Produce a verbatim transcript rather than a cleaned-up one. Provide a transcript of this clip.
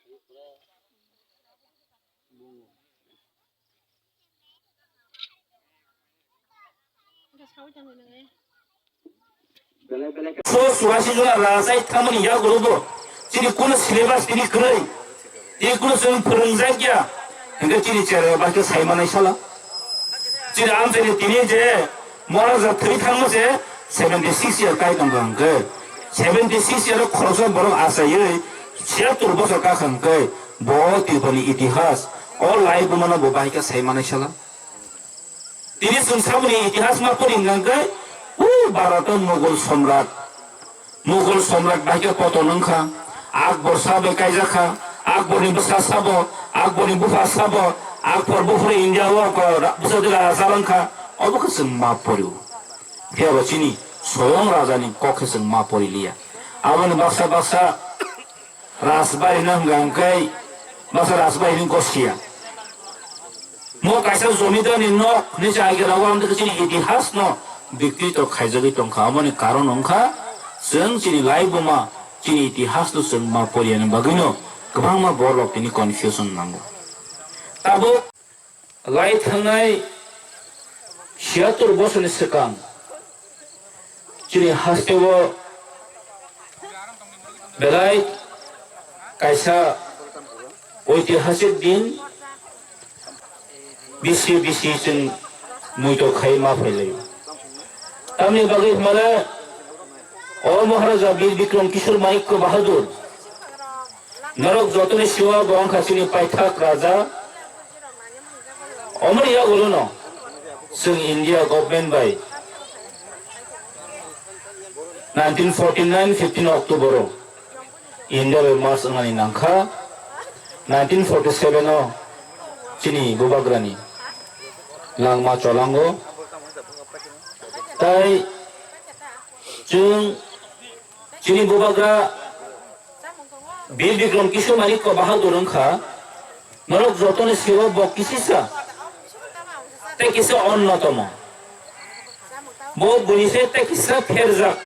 So churasi jona rajai thangmani yagulo bo chini kuno syllabus tini kwrwi, tini kuno chwng phwrwngjak ya, hwnkhe chini chera bai khe sai manai sala. Chini amchaini tini je Maharaja thwi thangma se seventy six year kai tongkha hwnkhe, seventy six year o khoroksa borok achaiwi chiyattor bosor kakha hwnkhe bo Tripurani itihas o laibumano bo bai khe sai manai sala. Tini chwng saboni itihas ma pori hwnkha hwnkhe, o Bharat o Mughal Samrat, Mughal Samrat bai khe poton wngkha, Akbar sabo kaijak kha, Akbarni bwsa sabo, Akbarni bupha sabo, Akbar buphuru India o ko ra-, bwsa de raja wngkha, obo khe chwng ma porio. Phiya bo chini soyong rajani kok khe chwng ma pori liya. Aboni baksa baksa Rajbari no hwnka hwnkhe, baksa Rajbari ni gosia. Mo kaisa jomidar ni nok hinwi se age rago ang chini itihas no bikrito khaijagwi tongkha. Aboni karon wngkha, chwng chini laibuma, chini itihas no chwng ma poriya ni bagwi no kwbangma borok tini confusion nango. Tabuk lai thangnai siyattor bosorni swkang chini hasteo belai kaisa oitihasik din bisi bisi chwng muito khai ma phailaio. Tamni bagwi hwnmale o Maharaja Bir Bikram Kishore Manikya Bahadur Norok jotoni siwa bo wngkha chini paithak raja. Omoni yagulono chwng India government bai nineteen forty nine fifteen October o India bai march wngnani nangkha. Nineteen forty seven o chini bubagrani langma cholango. Tai chwng Chini bubagra Bir Bikram Kishore Manikya Bahadur wngkha, norok jotoni siwa bo kisisa, tei kisa onnotomo. Bo buini se tei kisa pherjak,